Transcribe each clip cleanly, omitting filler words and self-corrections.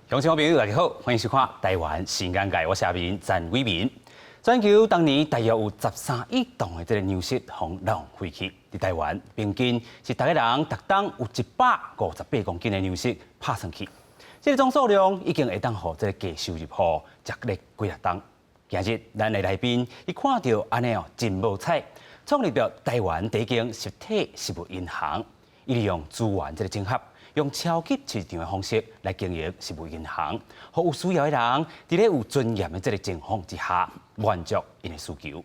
鄉親好朋友大家好，歡迎收看《台灣新眼界》，我是阿明陳偉民。全球當年大約有13億噸的這個糧食予浪費去，佇台灣平均是逐个人逐冬有158公斤的糧食拍算去。這個總數量已經會當予這個低收入戶食咧幾若冬。今日咱的來賓，伊看著按呢哦真無彩，創立著台灣第一間實體食物銀行，伊利用資源這個整合，用超級市場的方式來經營食物銀行，予有需要的人佇咧有尊嚴的這個情況之下，滿足𪜶的需求。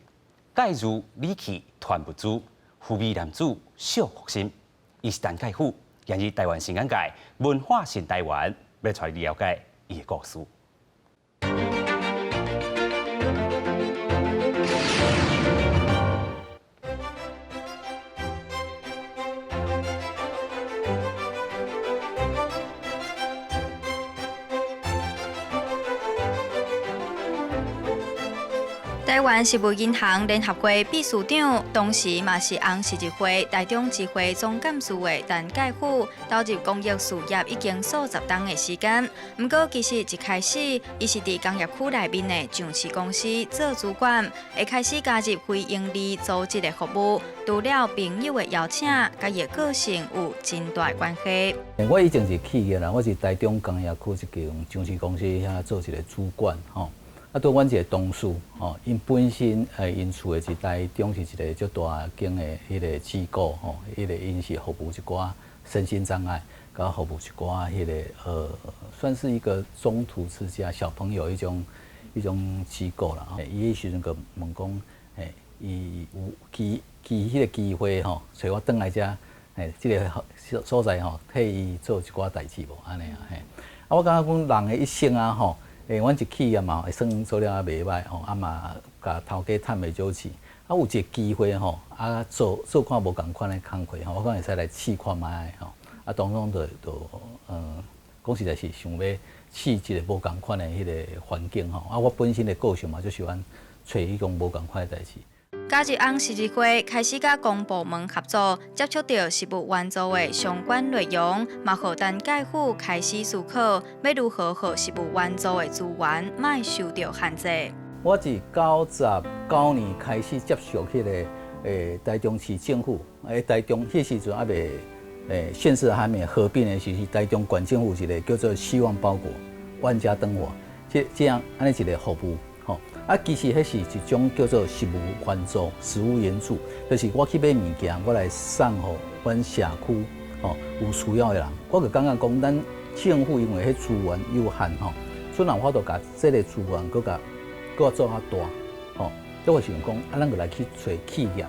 蓋如李去傳物資，赴美男子惜福心，伊是陳蓋富，今日台灣新眼界文化新台灣，欲帶你了解伊的故事。台灣食物銀行聯合會秘書長，同時嘛是紅十字會台中支會總幹事的陳蓋富，投入公益事業已經數十冬的時間。毋過其實一開始，伊是佇工業區內面的上市公司做主管，會開始加入非營利組織的服務。除了朋友的邀請，佮伊的個性有真大的關係。我以前是企業啦，我是台中工業區這間上市公司遐做一個主管吼。啊，拄阮一個同事吼，𪜶本身𪜶厝的是台中是一個足大間的彼個機構吼，彼個𪜶是服務一寡身心障礙，佮服務一寡彼個算是一個中途之家小朋友彼種彼種機構啦。伊彼時陣閣問講，伊有機機彼個機會吼，揣我轉來遮，這個所在吼，替伊做一寡代誌無按呢啊嘿。啊，我感覺講人的一生啊吼。阮一企業嘛，會算做了也袂䆀吼，啊嘛，共頭家趁袂少錢，啊有一個機會吼，啊做做看無仝款的工課吼，我講會使來試看覓吼，啊當中就就講實在是想欲試一个無仝款的彼個環境吼，啊我本身的個性嘛，足喜歡揣彼種無仝款的代誌。加入紅十字會，開始佮公部門合作，接觸著食物援助的相關內容，嘛予陳蓋富開始思考，欲如何予食物援助的資源莫受著限制。我自99年開始接觸彼個台中市政府，台中彼時陣猶未縣市還沒合併的時陣，台中縣政府一個叫做希望包裹、萬家燈火，這這樣按呢一個服務。吼，啊，其實彼是一種叫做食物援助、食物援助，就是我去買物件，我來送予阮社區吼有需要的人。我就感覺講，咱政府因為彼資源有限吼，雖然有法度共這个資源閣共閣做較大吼，所以我想講，啊，咱就來去揣企業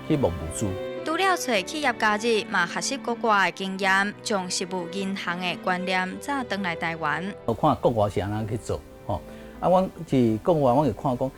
去募物資。除了揣企業加入，嘛學習國外的經驗，將食物銀行的觀念轉轉來台灣。我看國外是按怎去做吼。啊，阮佇國外，阮會看講，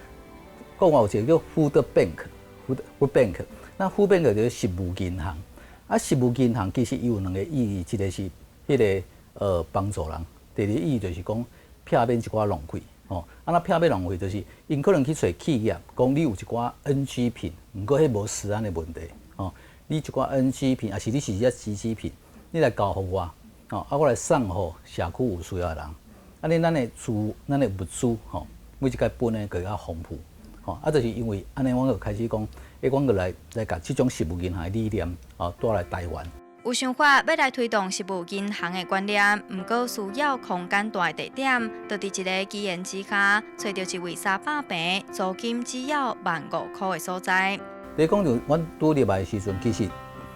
國外有一個叫 Food Bank，Food Food Bank，那 Food Bank 就是食物銀行。啊，食物銀行其實伊有兩個意義，一個是彼個幫助人，第二個意義就是講避免一寡浪費，吼。啊，若避免浪費，就是𪜶可能去揣企業，講你有一寡 NG 品，毋過彼無食安的問題，吼。你一寡 NG 品，抑是你是遐即期品，你來交予我，吼，啊，我來送予社區有需要的人。按呢，咱的資，咱的物資吼，每一擺分的閣較豐富，吼，啊，就是因為按呢，阮就開始講，阮就來來共這種食物銀行的理念，吼，帶來台灣。有想法欲來推動食物銀行的觀念，毋過需要空間大的地點，就佇一个機緣之下，揣著一位300坪，租金只要15,000箍的所在。你講著，阮拄入來的時陣，其實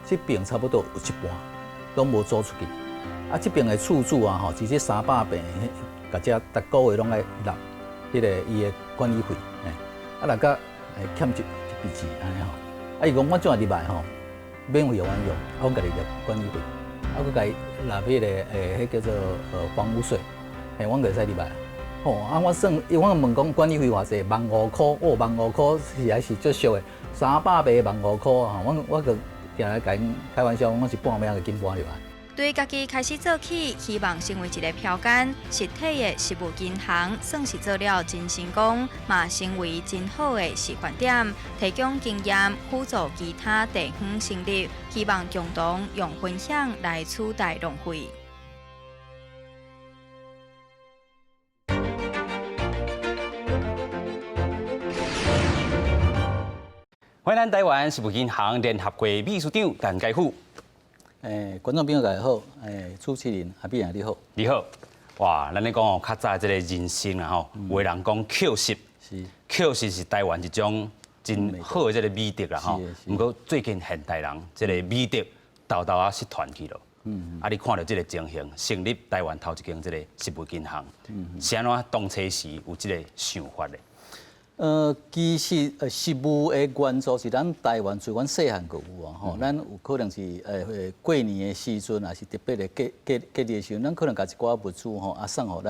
這爿差不多有一半攏無租出去，啊，這爿的厝主啊，吼，其實300坪。共遮逐个月攏愛納彼个伊的管理費，嘿，啊，納甲欠一一筆錢按呢吼，啊，伊講我怎入來吼，免費予阮用，啊，阮家己納管理費，啊，閣共伊納彼个彼叫做房屋稅，嘿，阮就會使入來。吼，啊，我算，我問講管理費偌濟，萬五箍，哦，萬五箍是還是足俗的，300坪萬五箍啊，我我閣定來共𪜶開玩笑，我是半暝仔就緊搬入來。對家己開始做起，希望成為一个標桿，實體的食物銀行算是做了真成功，嘛成為真好的示範點，提供經驗輔助其他地方成立，希望共同用分享來取代浪費。歡迎咱台灣食物銀行聯合會秘書長陳介富。觀眾朋友大家好，主持人阿扁你好。你好。哇，咱咧講哦，較早這个人生啊吼，有的人講抾拾，抾拾是台灣一種真好的這个美德啦吼。毋過最近現代人這个美德沓沓仔失傳去咯。啊，你看著這个情形，成立台灣頭一間這个食物銀行，是按怎當初時有這个想法的？其實食物的元素是咱台灣自阮細漢就有啊，吼，咱有可能是過年的時陣，抑是特別的節節日的時陣，咱可能共一寡物資吼，啊送予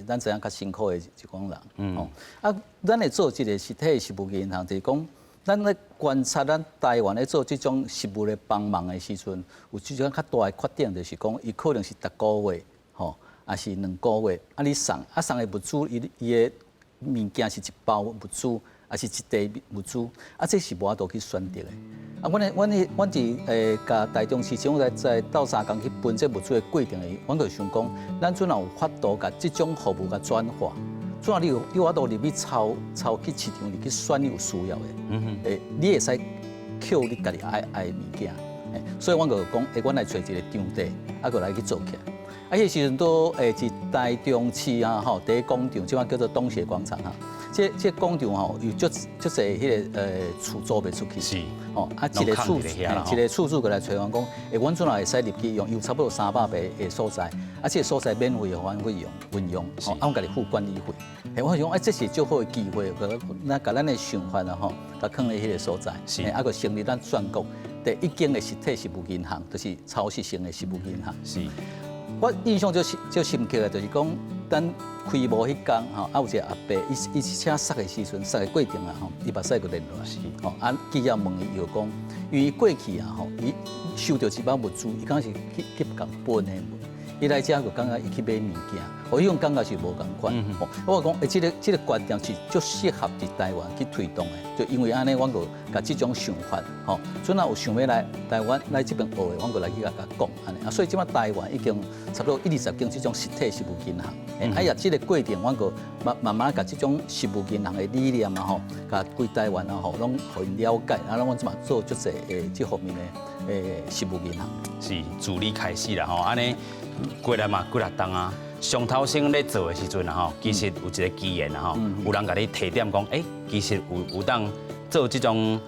咱知影較辛苦的一寡人，吼，啊，咱會做這个實體食物銀行，就是講，咱咧觀察咱台灣咧做這種食物的幫忙的時陣，有這種較大的缺點，就是講伊可能是逐個月，吼，抑是2個月，啊你送，啊送的物資，伊伊的物件是一包物資，抑是一袋物資，啊，這是無法度去選擇的。啊，阮的阮的阮佇共台中市政府在鬥相共去分這物資的過程裡，阮就想講，咱陣若有法度共這種服務共轉化，陣若你有法度入去超級市場入去選你有需要的，你會使抾你家己愛的物件。所以阮就講，阮來揣一个場地，啊，閣來去做起來。啊，彼个時陣都佇台中市啊，吼，第一廣場，這擺叫做東協廣場哈。這廣場吼，有足足濟彼个厝租袂出去。吼，啊，一个厝主過來揣阮講，阮陣若會使入去用，有差不多300坪的所在，啊，這个所在免費予阮去用運用，吼，啊，阮家己付管理費。我想，這是足好的機會，咱共咱的想法啊，吼，共囥佇彼个所在，啊，閣成立咱全國第一間的實體食物銀行，就是超市型的食物銀行。我印象足深刻的，就是講，咱開幕彼工吼，啊有一个阿伯，伊伊車塞的時陣，塞的過程啊吼，伊目屎閣連落來，吼啊記者問伊，伊就講，因為過去啊吼，伊收著一包物資，伊敢是去共分的，伊來遮就感覺伊去買物件，予彼種感覺是無仝款。我講，這个觀念是足適合佇台灣去推動的，就因為按呢，阮就共這種想法，吼，陣若有想欲來台灣來這邊學的，阮就來去共共講按呢。啊，所以這擺台灣已經差不多一二十間這種實體食物銀行，啊也這个過程，阮就慢慢慢共這種食物銀行的理念啊吼，共規台灣啊吼，攏予𪜶了解，啊，阮這擺做足濟的這方面的食物銀行。是自你開始啦吼，按呢過來嘛幾若冬啊。上頭先咧做的時陣啊吼，其實有一个機緣啊吼，有人共你提點講，其實有當做這種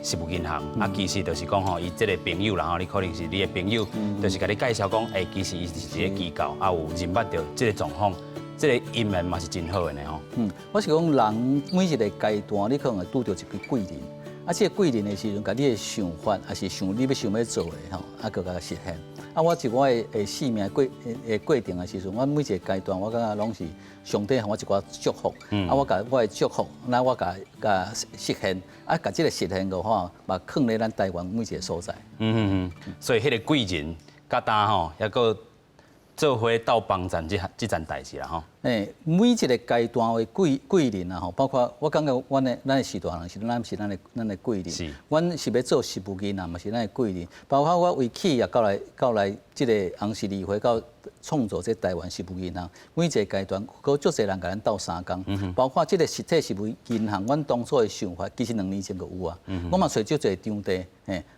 食物銀行，啊，其實就是講吼，伊這个朋友啦吼，你可能是你的朋友，就是共你介紹講，其實伊是一个機構，啊有認捌著這个狀況，這个姻緣嘛是真好的呢吼。嗯，我是講人每一个階段，你可能會拄著一个貴人，啊，這个貴人的時陣，共你的想法，抑是想你欲想欲做的吼，啊，閣共實現。啊，我佇我的生命過程的時陣，我每一个階段，我感覺攏是上帝予我一寡祝福。啊，我共我的祝福，那我共共實現，啊，共這个實現的話，嘛囥佇咱台灣每一个所在。嗯嗯嗯，所以彼个貴人，佮今吼，猶閣做伙鬥幫贊這件代誌啦吼。每一个階段的貴人啊吼，包括我感覺阮的序大人是咱的貴人。阮是欲做食物銀行嘛，是咱的貴人。包括我為企業到來這个紅十字會到創造這台灣食物銀行，每一个階段，閣足濟人共咱鬥相共。包括這个實體食物銀行，阮當初的想法其實2年前就有啊。我嘛揣足濟場地，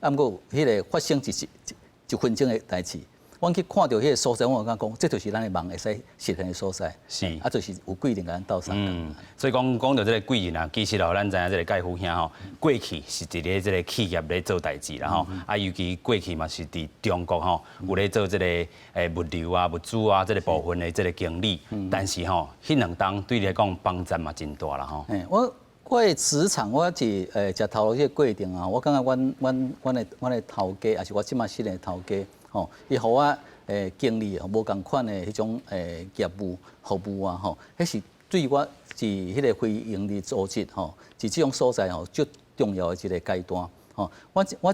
啊，毋過彼个發生一分鐘的代誌。阮去看著彼个所在，我感覺講，這就是咱的夢會使實現的所在。啊，就是有貴人共咱鬥相共。嗯，所以講講著這个貴人啊，其實哦，咱知影這个介富兄吼，過去是佇咧這个企業咧做代誌啦吼，啊，尤其過去嘛是佇中國吼，有咧做這个物流啊、物資啊這个部分的這个經理。但是吼，彼兩冬對你來講幫助嘛真大啦吼。我的職場，我佇食頭路這个過程啊，我感覺阮的頭家，抑是我這擺新的頭家。吼，伊予我經歷無仝款的彼種業務服務啊，吼，彼是對我佇彼个非營利組織吼，佇這種所在吼，足重要的一个階段。吼，我佇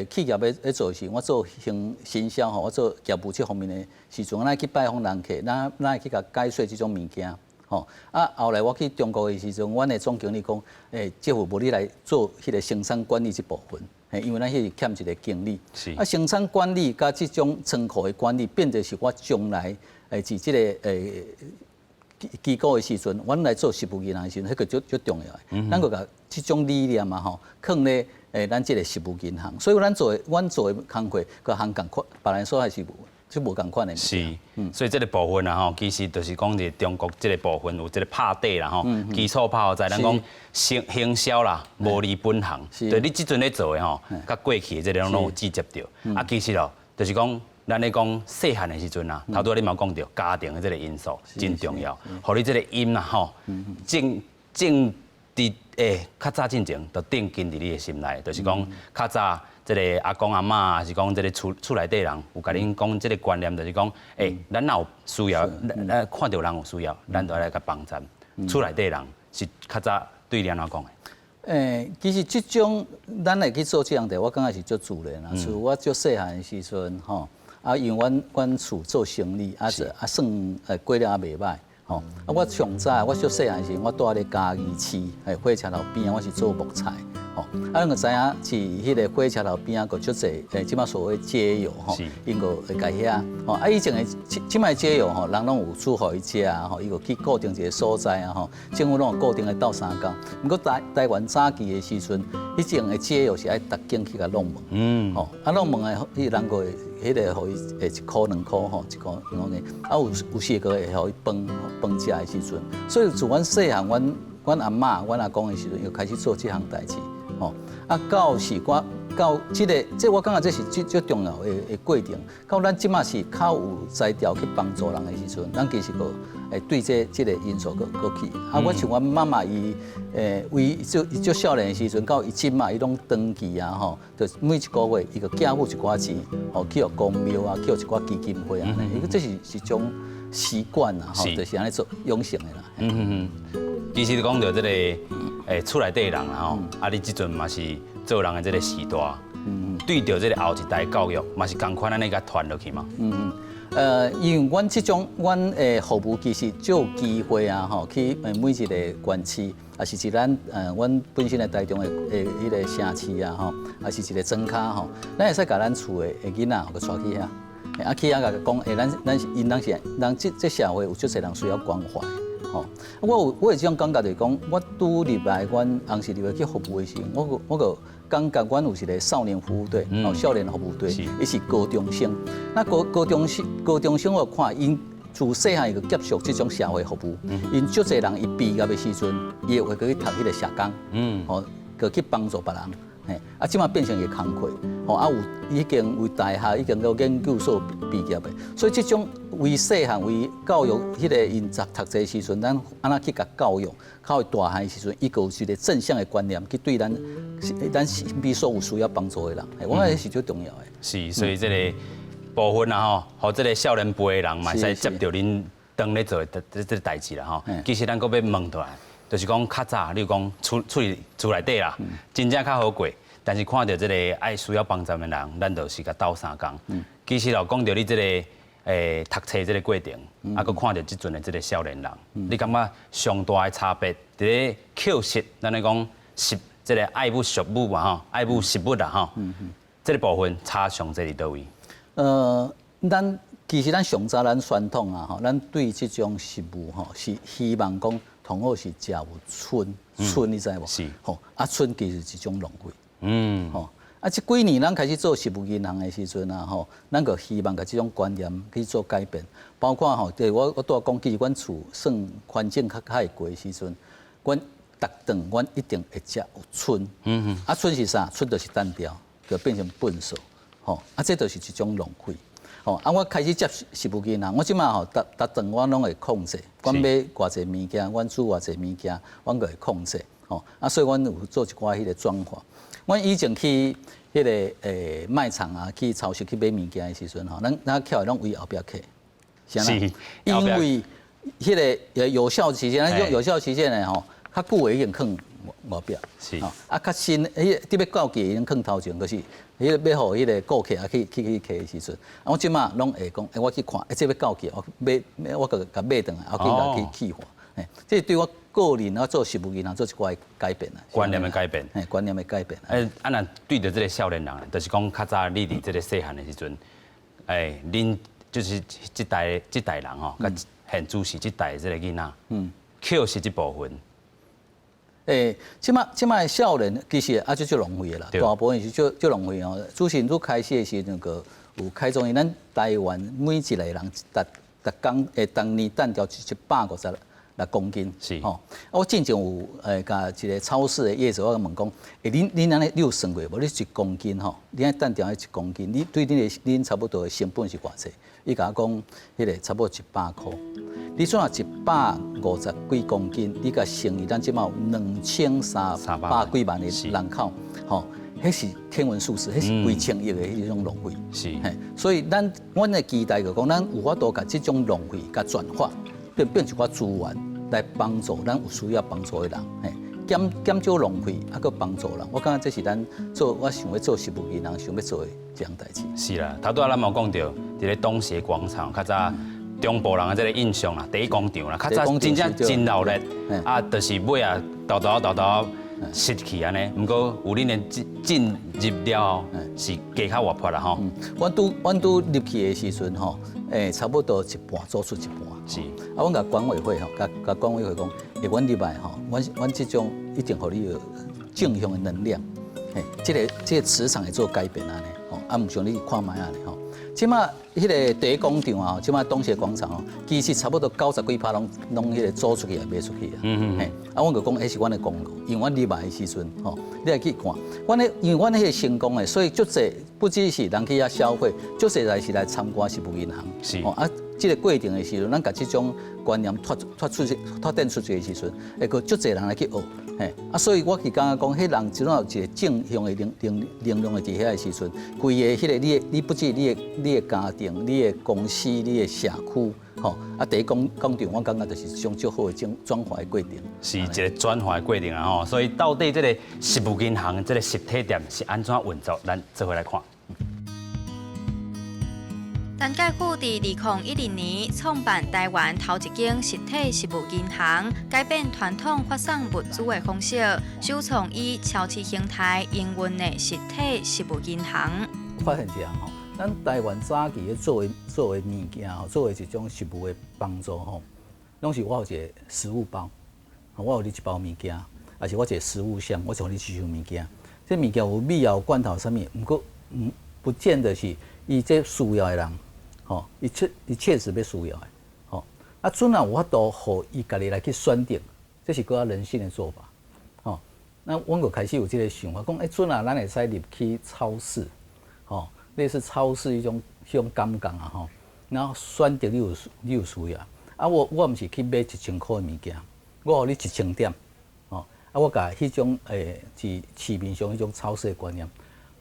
企業咧做時，我做行銷吼，我做業務這方面的時陣，咱去拜訪人客，咱會去共解說這種物件。吼，啊，後來我去中國的時陣，阮的總經理講，政府無你來做彼个生產管理這部分。因為咱彼是欠一个經理。啊，生產管理佮這種倉庫的管理，變做是我將來佇這个機構的時陣，阮來做食物銀行的時陣，彼個足足重要的。咱閣共這種理念嘛吼，囥咧咱這個食物銀行，所以咱做的工課，佮行仝款，別人所在是無，就無仝款的。是，所以這個部分啊吼，其實就是講佇中國這個部分有這個拍底啦吼，基礎拍予在，咱講行行銷啦，無離本行。對，你這陣咧做的吼，佮過去的這個攏有接著。啊，其實哦，就是講咱咧講細漢的時陣啊，頭拄仔你嘛講著家庭的這個因素真重要，予你這個因啊吼，種種佇較早進前就定根佇你的心內，就是講較早這個阿公阿嬤，還是講這個厝內底人有共恁講這個觀念，就是講，咱若有需要，咱看著人有需要，咱就來共幫贊。厝內底人是較早對你按怎講的？其實這種咱會去做這項代，我感覺是足自然啦。像我足細漢的時陣，吼，啊，因為阮厝做生意，啊，啊算過了也袂䆀。吼，啊！我上早我小細漢時，我蹛咧嘉義市，火車頭邊，我是做木材，吼。啊，咱就知影是彼個火車頭邊仔閣足濟，這擺所謂街友吼，𪜶閣會共遐，吼。啊，以前的這擺街友吼，人攏有煮予伊食啊，吼，伊閣去固定一個所在啊，吼，政府攏有固定的鬥相共。毋過台灣早期的時陣，彼種的街友是愛逐間去共挵問，吼，啊，挵問的，彼人閣會彼個予伊會一箍兩箍吼，一箍兩箍，啊有時閣會予伊飯飯食的時陣，所以自阮細漢，阮阿嬤、阮阿公的時陣，又開始做這項代誌，吼。啊，到時我到這個，這我感覺這是最最重要的過程。到咱這馬是較有才調去幫助人的時陣，咱其實閣會對這個因素閣閣去。啊，我像阮媽媽伊為做伊足少年的時陣，到伊這馬伊攏長期啊吼，就每一個月伊閣寄付一寡錢，吼去予公廟啊，去予一寡基金會啊，伊這是一種習慣啊，吼，就是按呢做養成的啦。其實講著這個厝內底人啦吼，啊你這陣嘛是做人的這個時代，對著這個後一代教育嘛是仝款按呢共傳落去嘛。因為阮這種阮的服務其實就有機會啊，吼，去每一個縣市，也是一咱阮本身的台中的彼個城市啊，吼，也是一個莊跤吼，咱會使共咱厝的囡仔予帶去遐，啊去遐共講，咱是𪜶人是人這社會有足濟人需要關懷。吼，我有這種感覺，就是講，我拄入來，阮紅十字會去服務的時陣，我閣感覺阮有一個少年服務隊，哦，少年服務隊，伊是高中生。那高中生我看𪜶自細漢伊就接觸這種社會服務，𪜶足濟人伊畢業的時陣，伊會去讀彼個社工，吼，閣去幫助別人。嘿，啊，這馬變成伊的工課，吼，啊有已經為大學已經到研究所畢業的，所以這種為細漢為教育，彼個𪜶讀冊時陣，咱按怎去共教育，較會大漢的時陣，伊閣有一個正向的觀念去對咱身邊所有需要幫助的人，我感覺是最重要的。是，所以這個部分啊吼，予這個少年輩的人嘛，會使接著恁當咧做的這個代誌啦吼。其實咱閣欲問倒來，就是講較早，你講厝內底啦，真正較好過。但是看著這個愛需要幫助的人，咱就是共鬥相共。其實哦，講著你這個讀冊這個過程，啊，閣看著這陣的這個少年人，你感覺上大的差別，佇咧抾拾，咱咧講拾這個愛物惜物嘛吼，愛物惜物啦吼，這個部分差上濟佇佗位？咱其實咱上早咱傳統啊吼，咱對這種食物吼是希望講，通好是食有賰賰，你知無？是。吼，啊賰其實是一種浪費。吼，啊，這幾年咱開始做食物銀行的時陣啊，吼，咱就希望共這種觀念去做改變，包括吼，對我拄仔講，其實阮厝算環境較會過的時陣，阮逐頓阮一定會食有賰。啊，賰是啥？賰就是單調，就變成糞埽。吼，啊，這就是一種浪費。吼，啊，我開始接食物銀行，我這馬吼，逐逐頓我攏會控制，阮買偌濟物件，阮煮偌濟物件，阮閣會控制。吼，啊，所以阮有做一寡彼個轉化。阮以前去彼個賣場啊，去超市去買物件的時陣吼，咱翹的攏圍後壁揢，是，因為彼個有效期限，咱講有效期限的吼，較久的已經囥外壁，啊，較新，彼個佇欲到期已經囥頭前，就是彼個欲予彼個顧客啊去揢的時陣，啊，我這馬攏會講，我去看，這欲到期，我買，我閣共買轉來，我去共去去換，這對我個人啊做食物銀行做一寡改變啊，觀念的改變，觀念的改變。啊，若對著這個少年人，就是講較早你佇這個細漢的時陣，恁就是這代人吼，佮現主時這代這个囡仔，捡拾這部分。欸，這擺少年其實啊，就足浪費的啦，大部分是足足浪費哦。主持人拄開始的時陣，就有開創，咱台灣每一個人逐逐工會逐年擲掉156公斤，吼。啊，我進前有共一个超市的業者，我問講，欸，恁按呢，你有算過無？你一公斤吼，你按擲掉彼一公斤，你對恁的恁差不多的成本是偌濟？伊共我講，彼个差不多100箍。你怎啊150幾公斤，你共乘以咱這擺有2300幾萬的人口，吼，彼是天文數字，彼是幾千億的彼種浪費。嘿，所以咱阮的期待就講，咱有法度共這種浪費共轉化，變變一寡資源來幫助咱有需要幫助的人，嘿，減減少浪費，啊，閣幫助人。我感覺這是咱做我想欲做食物銀行想欲做的這項代誌。是啦，頭拄仔咱嘛有講著，佇咧東協廣場較早中部人的這个印象啦，第一廣場啦，較早真正真鬧熱，啊，就是尾啊，沓沓沓沓失去按呢。毋過有恁的進進入了後，是加較活潑啦吼。阮拄入去的時陣吼，欸，差不多一半做出一半。啊，阮共管委會吼，共共管委會講，欸，阮入來吼，阮阮這種一定予你有正向的能量，嘿，這个這个磁場會做改變按呢，吼，啊，毋像你去看覓按呢吼。這擺彼个第一廣場啊，這擺東協廣場哦，其實差不多90幾趴攏攏彼个租出去啊，賣出去啊。嘿，啊，阮就講，彼是阮的功勞，因為阮入來的時陣，吼，你來去看，阮的因為阮彼个成功的，所以足濟不只是人去遐消費，足濟來是來參觀食物銀行。啊，這个過程的時陣，咱共這種觀念拓拓出去、拓展出去的時陣，會閣足濟人來去學。嘿，啊，所以我是感覺講，彼人只有一個正向的能能能量的佇遐的時陣，規个彼个你的你不止你的你的家庭、你的公司、你的社區，吼，啊，第一廣廣場，我感覺就是一種足好的轉轉化的過程。是一个轉化的過程啊吼，所以到底這个食物銀行這个實體店是按怎運作，咱做伙來看。陳介富佇2010年創辦台灣頭一間實體食物銀行，改變傳統發送物資的方式，首創以超市形態營運的實體食物銀行。發現一項吼，咱台灣早期咧做的做的物件吼，做的一種食物的幫助吼，攏是我有一个食物包，我予你一包物件，抑是我一个食物箱，我予你一箱物件。這物件有米啊，有罐頭啥物，毋過毋不見得是伊這需要的人。吼，伊確伊確實欲需要的，吼，啊，陣若有法度予伊家己來去選擇，這是閣較人性的做法，吼。那阮就開始有這個想法，講，欸，陣若咱會使入去超市，吼，類似超市彼種彼種感覺啊，吼，然後選擇你有你有需要，啊，我我毋是去買1000箍的物件，我予你1000點，吼，啊，我共彼種欸，是市面上彼種超市的觀念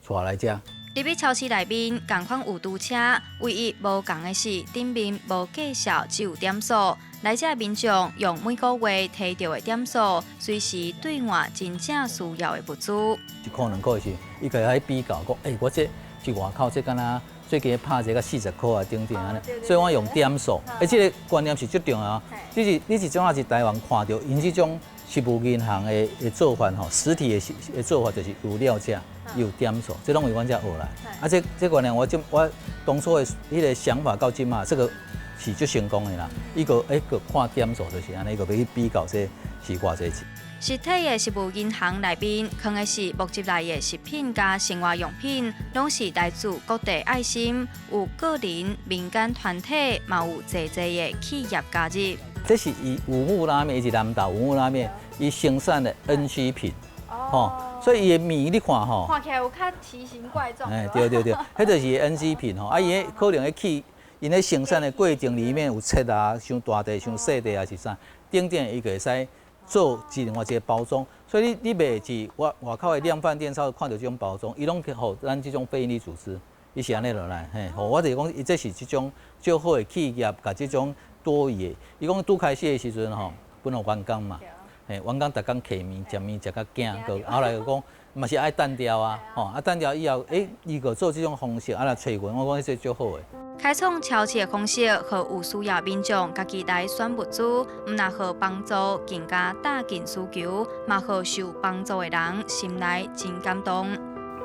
帶來遮。入去超市內面，仝款有櫥車，唯一無仝的是頂面無介紹，只有點數。來遮民眾用每個月提著的點數，隨時兌換真正需要的物資。 1箍2箍的時，伊家己比較講，欸，我這佇外口這敢若最近拍這個40箍啊，等等按呢，所以我用點數。欸，這個觀念是足重要。只是你是怎仔佇台灣看著，𪜶這種食物銀行的的做法吼，實體的的做法就是有料價。有點數，這攏為阮遮學來。啊，這這觀念我這我當初的彼个想法到這馬，這個是足成功的啦。伊閣欸閣看點數就是按呢，伊閣欲去比較這是偌濟錢。實體的食物銀行內面，囥的是募集來的食品佮生活用品，攏是來自各地愛心，有個人、民間團體，嘛有濟濟的企業加入。這是伊五木拉麵，伊是南投五木拉麵，伊生產的 NG 品，吼，所以伊的麵你看吼，看起來有較奇形怪狀。哎，對對對，彼就是 NG 品吼，啊，伊可能去𪜶咧生產的過程裡面有切啊，傷大塊、傷細塊啊是啥，等等，伊就會使做另外一個包裝。所以你你袂佇外外口的量販店超看著這種包裝，伊攏予咱這種非營利組織，伊是按呢落來，嘿，我就是講，伊這是這種足好的企業，共這種多餘的。伊講拄開始的時陣吼，分予員工嘛，嘿，員工逐工揢麵食麵食甲驚，閣後來就講嘛是愛擲掉啊，吼，啊擲掉以後，欸，伊閣做這種方式啊來揣阮，我講這足好的。開創超市的方式，予有需要民眾家己來選物資，毋但予幫助更加貼近需求，嘛予受幫助的人心內真感動。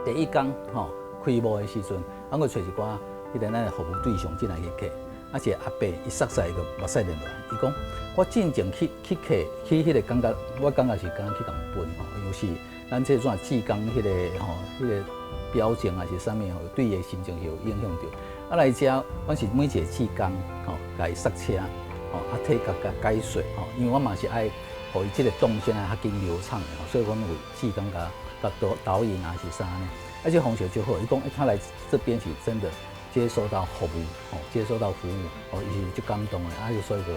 第一工吼開幕的時陣，啊，我揣一寡彼个咱的服務對象進來去客，啊，一个阿伯伊捒屎伊就目屎流落來，伊講我進前去去客去彼個感覺，我感覺是敢若去共分吼，尤其咱這種志工彼個吼，彼個表情還是啥物吼，對伊的心情是有影響著。啊來遮，阮是每一個志工吼，共伊剎車吼，啊替共共解說吼，因為我嘛是愛予伊這個動線啊較緊流暢的吼，所以阮有志工共共導導引啊是啥呢？啊這方式就好，伊講他來這邊是真的接受到服務，吼，接受到服務，哦，伊是足感動的，啊，所以就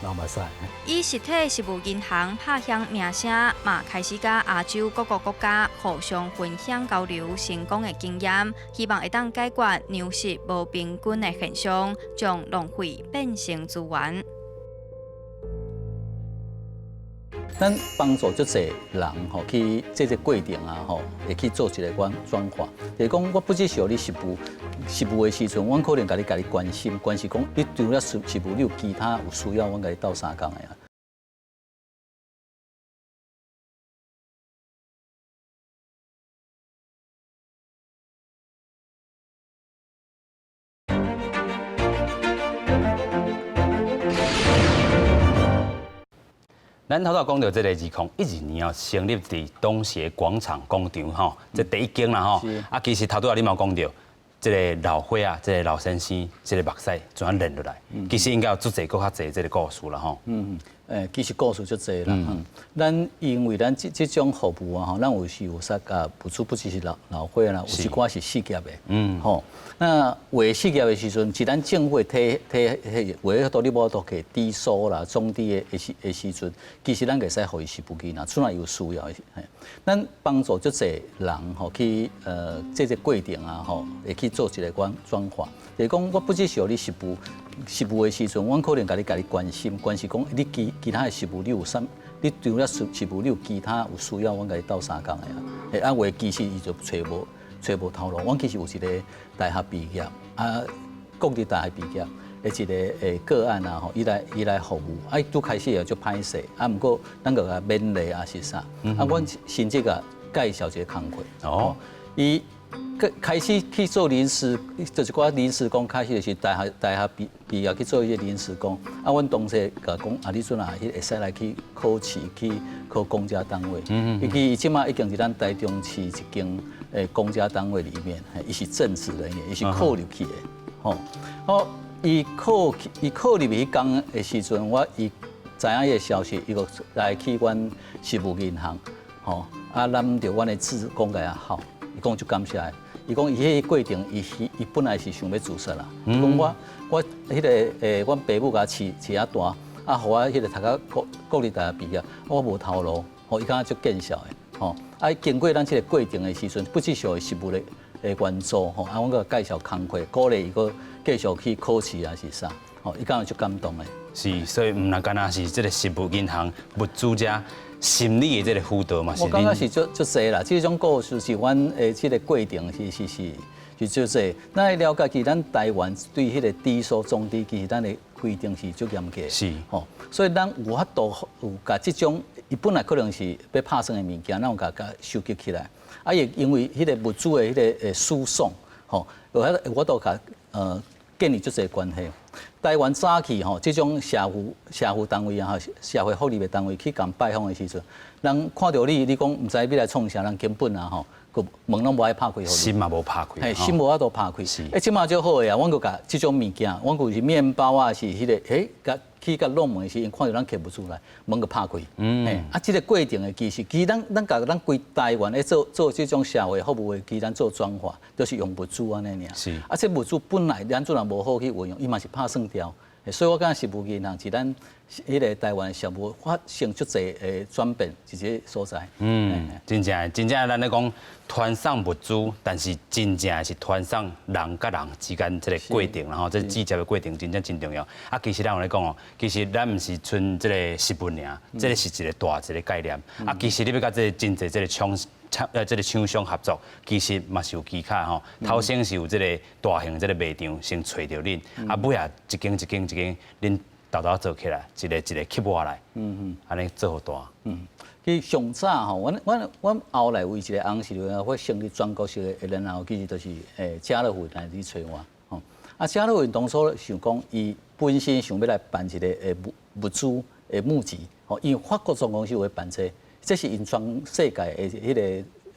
流目屎。以實體食物銀行拍響名聲，嘛開始佮亞洲各個國家互相分享交流成功的經驗，希望會當解決糧食無平均的現象，將浪費變成資源。咱幫助足濟人吼，去這個過程啊吼，會去做一個轉轉化。就是講，我不只是予你食物，食物的時陣，阮可能共你關心，關心講，你除了食食物，你有其他有需要，阮共你鬥相共的啊。咱頭拄講著這個2012年哦，成立佇東協廣場廣場吼，這第一間啦吼。啊，其實頭拄仔你嘛有講著，這個老歲仔，這個老先生，這個目屎怎樣流落來？其實應該有足濟閣較濟這個故事啦吼。嗯嗯，其實故事足濟啦。嗯，咱因為咱這這種服務啊吼，咱有時有說共物資不只是老老歲啦，有一寡是失業的。吼，那有的失業的時陣，是咱政府提提彼有的你無法度提低收啦、中低的時的時陣，其實咱會使予伊實物金啦，出來有需要的。咱幫助足濟人吼去這個過程啊吼，會去做一個轉轉化。就是講，我不只是予你食物，食物的時陣，阮可能共你共你關心，關心講你其其他的食物你有啥？你除了食食物，你有其他有需要，阮共你鬥相共的啊。啊，有的其實伊就揣無揣無頭路。阮其實有一個大學畢業啊，國立大學畢業的一個個案啊吼，伊來伊來服務，啊，伊拄開始也足歹勢，啊，毋過咱閣共勉勵啊是啥？啊，阮甚至共介紹一個工課。哦，伊。開始去做臨時，就是寡臨時工。開始就是大學大學畢畢業去做一個臨時工。啊，阮同事共講，啊，你陣啊，彼會使來去考試，去考公家單位。伊伊這馬已經佇咱台中市一間公家單位裡面，伊是正職人員，伊是考入去的。吼，好，伊考伊考入去彼工的時陣，我伊知影彼个消息，伊閣來去阮食物銀行，吼，啊，攬著阮的志工共伊哭，伊講足感謝的。伊講伊彼个過程，伊伊本來是想欲自殺啦。伊講我我彼个阮爸母共我飼飼啊大，啊，予我彼个讀到國國立大學畢業，我無頭路，吼，伊感覺足見笑的，吼。啊，經過咱這個過程的時陣，不只是予食物的的援助，吼，啊，阮閣介紹工課，鼓勵伊閣繼續去考試啊是啥，吼，伊感覺足感動的。是，所以毋但干焦是這個食物銀行物資遮心理的這個輔導嘛是。我感覺是足足濟啦，這種故事是阮的這個過程是是是是足濟。咱愛了解，其實咱台灣對彼個低收中低，其實咱的規定是足嚴格。吼，所以咱有法度有共這種，伊本來可能是欲拍算的物件，咱有共共收集起來。啊，也因為彼個物資的彼個輸送，吼，有法有法度共建立足濟關係。台灣早期吼，這種社會社會單位啊，社會福利的單位去共拜訪的時陣，人看著你，你講毋知欲來創啥，人根本啊吼，閣門攏無愛拍開予你。心嘛無拍開。嘿，心無法度拍開。欸，這馬足好的啊，阮閣共這種物件，阮閣是麵包啊，是彼個，欸，共去共弄門時，𪜶看著咱客物資來，門閣拍開。啊，這個過程的其實，其實咱咱共咱規台灣咧做做這種社會服務的，其實咱做轉化，就是用物資按呢爾。啊，這物資本來咱陣若無好去運用，伊嘛是拍算掉。所以我感覺食物銀行是咱彼個台灣社會發生足濟的轉變，一個所在。嗯，真正真正咱咧講傳送物資，但是真正是傳送人佮人之間這個過程，然後這直接的過程真正真重要。啊，其實咱有咧講哦，其實咱毋是賰這個食物爾，這個是一個大一個概念。啊，其實你欲佮這個真濟這個廠廠這個廠商合作，其實嘛是有技巧吼。頭先是有這個大型這個賣場先揣著恁，啊，尾仔一間一間一間，恁沓沓做起來，一個一個吸活來，按呢做予大。嗯，其實上早吼，阮阮阮後來為一個紅十字會成立全國性的，然後其實就是家樂福來去揣我，吼。啊，家樂福當初想講，伊本身想欲來辦一个物資的募集，吼，因為法國總公司有咧辦這個，這是𪜶全世界的彼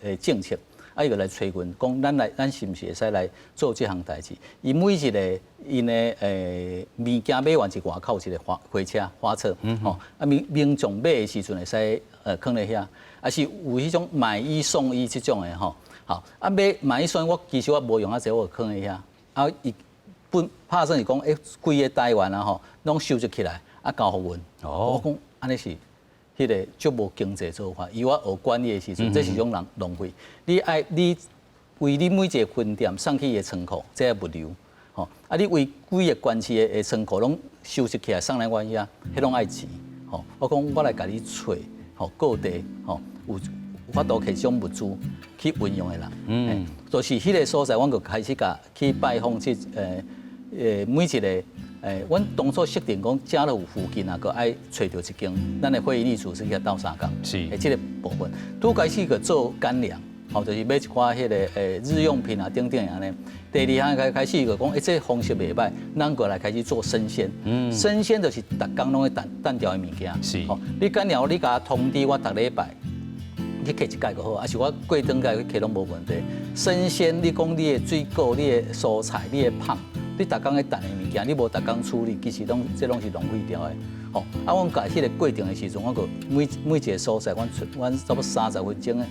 个政策。啊，伊就來揣阮，講咱來，咱是毋是會使來做這項代誌？伊每一个𪜶的物件買完，是外口一个貨車貨車，吼，啊民眾買的時陣會使囥咧遐，啊是有彼種買一送一這種的吼，好，啊買一送一，我其實我無用啊濟，我就囥咧遐，啊伊本拍算是講，欸，規个台灣啊吼，攏收集起來，啊交予阮。我講按呢是彼个足無經濟做法，以我學管理的時陣，這是種浪費。你愛你為你每一个分店送去的倉庫，這個物流，吼，啊你為規个縣市的倉庫攏收集起來送來阮遐，彼攏愛錢，吼。我講我來共你揣，吼，各地吼有法度提這種物資去運用的人，就是彼个所在，阮就開始共去拜訪這每一个。阮當初設定講，家樂福附近啊，閣愛揣著一間咱的會議組織去鬥相共，這个部分，拄開始閣做乾糧，吼，就是買一寡彼个日用品啊等等按呢。第二項開始就講，欸，這個方式袂䆀，咱閣來開始做生鮮。生鮮就是逐工攏會單單調的物件。吼，你乾糧你共我通知我逐禮拜去提一擺就好，抑是我過轉擺去提攏無問題。生鮮你講你的水果、你的蔬菜、你的麭。你逐工咧等的物件，你無逐工處理，其實攏這攏是浪費掉的。吼，啊，阮共彼个過程的時陣，我閣每一个所在，阮出阮差不多30分鐘的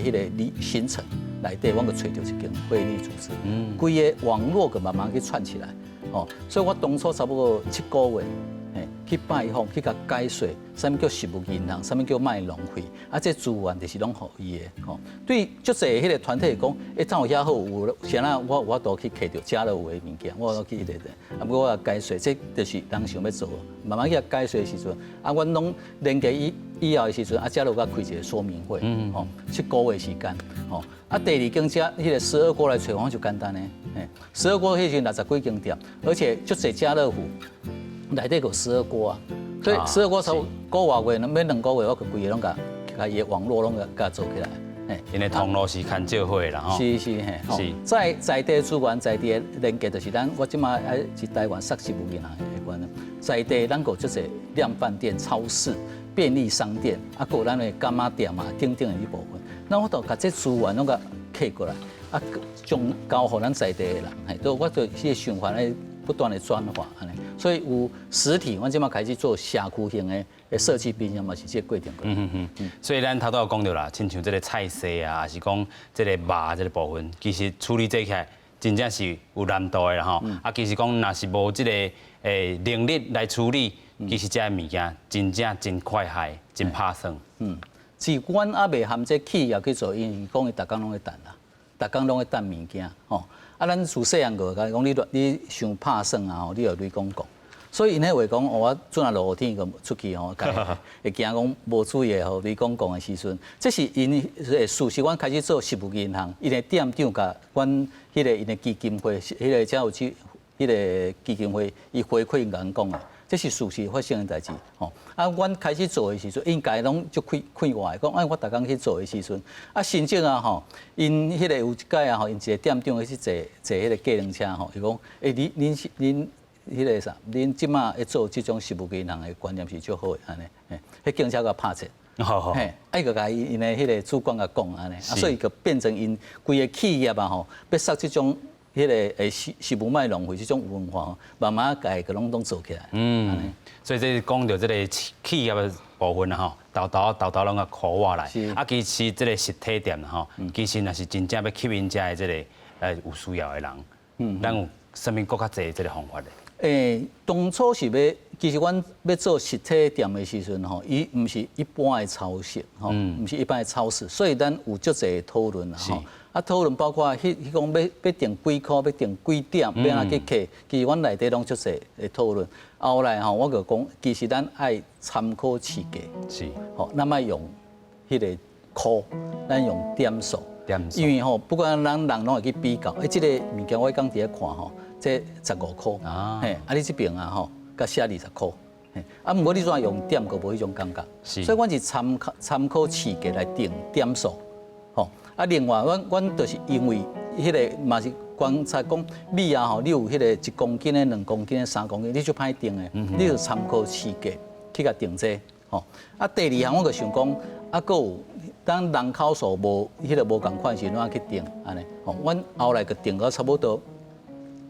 彼个行程內底，阮閣揣著一間會議組織，規个網絡閣慢慢去串起來。吼，所以我當初差不多7個月，嘿，去拜訪，去共解說，啥物叫食物銀行，啥物叫莫浪費，啊，這資源就是攏予伊的，吼。對足濟彼个團體講，欸，怎有遐好？有啥那我有法度去提著家樂福的物件，我去彼个，啊，毋過我解說，這就是人想欲做，慢慢去解說的時陣，啊，阮攏連結以後的時陣，啊，家樂福開一个說明會，吼，7個月時間，吼，啊，第二間遮彼个十二鍋來揣，阮就簡單的，嘿，十二鍋彼時陣60幾間店，而且足濟家樂福內底有十二鍋啊，所以十二鍋差不多個外月，免2個月，我就規个攏共共伊的網絡攏共做起來。𪜶的通路是牽照會啦，吼。是是嘿，在在地資源在地的連結，就是咱我這馬愛是台灣殺食物銀行的關係，在地咱閣足濟量販店、超市、便利商店，啊，閣有咱的柑仔店啊等等的彼部分，那我就共這資源攏共揢過來，啊，將交予咱在地的人，嘿，都我就彼个循環咧不斷的轉化按呢，所以有實體，阮這馬開始做社區型的社區冰箱嘛，是這個過程。嗯，所以咱頭拄有講著啦，親像這个菜色啊，抑是講這个肉這个部分，其實處理這起來真正是有難度的啦吼。啊，其實講若是無這个能力來處理，其實這个物件真正真快害，真拍算。嗯，是阮猶未含這企業去做，因為講伊逐工攏咧等啦，逐工攏咧等物件吼。啊，咱自細漢就共伊講，你傷拍算啊吼，你就雷公摃。所以𪜶彼話講，我陣仔落雨天就出去吼，會驚講無注意予雷公摃的時陣，這是𪜶的事實。阮開始做食物銀行，𪜶的店長共阮彼个𪜶的基金會，彼个才有去彼个基金會，伊回饋共阮講的，這是事實發生的代誌吼。啊，阮開始做的時陣，𪜶家攏足快活的，講哎，我逐工去做的時陣，啊，真正啊吼，𪜶彼个有一擺啊吼，𪜶一个店長去坐坐彼个計程車吼，伊講，欸，你恁恁彼个啥，恁這馬咧做這種食物銀行的觀念是足好的按呢，嘿，彼警車共拍切，嘿，啊伊就共𪜶的彼个主管共講按呢，啊，所以就變成𪜶規个企業啊吼，欲殺這種彼个食物莫浪費這種文化，慢慢共伊個攏總做起來。嗯，所以這講著這个企業的部分啊吼，沓沓沓沓攏共箍活來。啊，其實這个實體店吼，其實若是真正欲吸引遮的這个有需要的人，咱有啥物閣較濟這个方法咧？欸，當初是欲，其實阮欲做實體店的時陣吼，伊毋是一般的超市，吼，毋是一般的超市，所以咱有足濟討論啦，吼。啊，討論包括彼彼講欲定幾箍，欲定幾點，欲按怎去計，其實阮內底攏足濟的討論。後來吼，我就講，其實咱愛參考市價，吼，咱莫用彼个箍，咱用點數，點數因為吼，不管咱人攏會去比較，欸，這个物件我剛佇咧看吼，這15箍，嘿，啊，你這爿啊吼，佮寫20箍，嘿，啊，毋過你怎用點，閣無彼種感覺，所以阮是參考市價來定點數，吼，啊，另外，阮就是因為彼个嘛是關觀察講米啊吼，你有彼个1公斤的、2公斤的、3公斤，你足歹定的，你就參考市價去共定這吼。啊，第二項我就想講，啊，閣有當人口數無彼个無仝款時，怎去定按呢？吼，阮後來就定到差不多，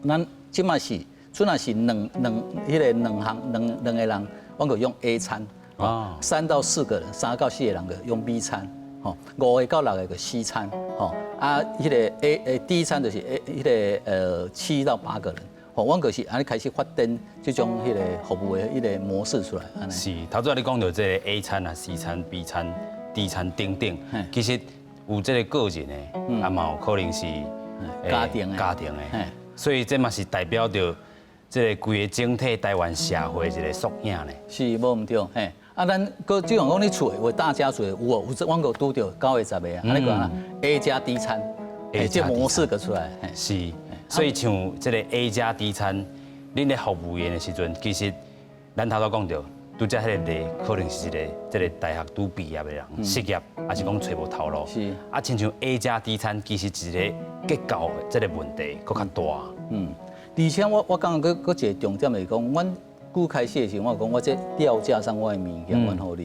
咱這馬是，陣若是兩兩彼个兩項兩兩個人，阮就用 A 餐，哦，3到4個人，3到4個人就用 B 餐，吼，5個到6個就 C 餐，吼，啊，彼个 A D 餐就是 A 彼个7到8個人，吼，阮就是按呢開始發展這種彼个服務的彼个模式出來，按呢。是，頭拄仔你講著這個 A 餐啊、C 餐、B 餐、D 餐等等，其實有這個個人的，啊嘛有可能是家庭的，家庭的，所以這嘛是代表著這個規个整體台灣社會一個縮影呢。是，無毋對，嘿。啊，咱閣這樣講，你厝有大家族的有哦，有阮閣拄著9個10個啊，按呢講啦，A 加 D 餐，這模式閣出來。是，所以像這個 A 加 D 餐，恁咧服務員的時陣，其實咱頭拄講著，拄才彼个例可能是一個這個大學拄畢業的人失業，抑是講揣無頭路。啊，親像 A 加 D 餐，其實一個結構的這個問題閣較大。嗯，而且我感覺閣一個重點是講，阮剛開始的時候，我講我這吊架上我的物件，阮予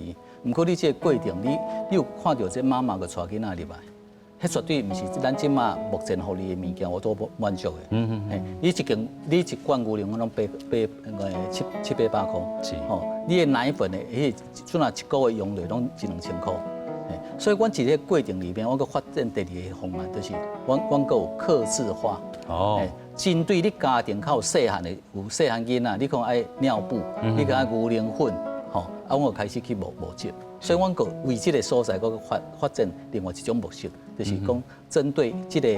你。毋過你這個過程，你有看著這媽媽閣帶囡仔入來，彼絕對毋是咱這馬目前予你的物件，我都滿足的。你一間你一罐牛奶，我攏八八七七八百箍。吼，你的奶粉的，彼陣若一個月用落攏一兩千箍。所以，阮佇這個過程裡面，我閣發展第二個方案，就是阮閣有客製化。哦。針對你家庭較有細漢的，有細漢囡仔，你可能愛尿布，你可能愛牛奶粉，吼，啊，阮就開始去募募集。所以，阮閣為這個所在，閣發發展另外一種模式，就是講針對這個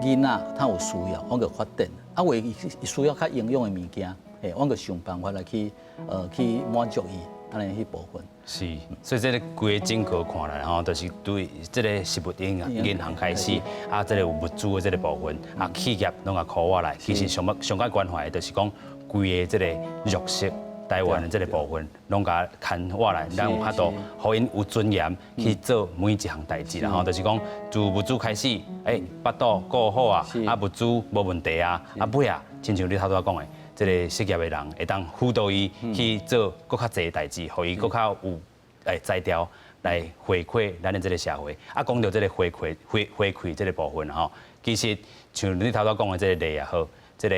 囡仔他有需要，阮閣發展。啊，為伊需要較營養的物件，嘿，阮閣想辦法來去滿足伊，按呢彼部分。是，所以這個規个整個看來吼，就是對這個食物銀行開始，啊，這個有物資的這個部分，啊，企業攏共 call 我來，其實上欲上較關懷的就是講規个這個弱勢台灣的這個部分，攏共牽我來，咱有法度予𪜶有尊嚴去做每一項代誌啦吼，就是講自物資開始，欸，腹肚顧好啊，啊，物資無問題啊，啊，尾啊，親像你頭拄仔講的，這個失業的人會當輔導伊去做閣較濟代誌，予伊閣較有才調來回饋咱的這個社會。啊，講著這個回饋回回饋這個部分吼，其實像你頭拄仔講的這個例也好，這個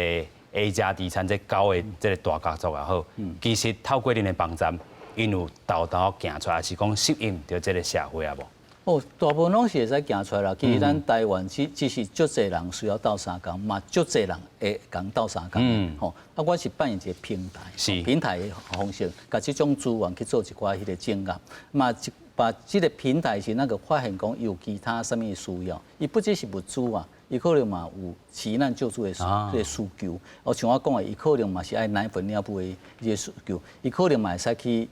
A 加 D 餐這九個這個大家族也好，其實透過恁的幫站，𪜶有沓沓行出來，抑是講適應著這個社會啊無？哦，大部分攏是會使行出來啦。其實咱台灣只是足濟人需要鬥相共，嘛足濟人會共鬥相共。吼，啊，我是扮演一個平台，平台的方式，共這種資源去做一寡彼個整合，嘛把這個平台是那個發現講有其他啥物需要，伊不只是物資啊，伊可能嘛有急難救助的這個需求。哦，像我講的，伊可能嘛是愛奶粉尿布的這個需求，伊可能嘛會使去。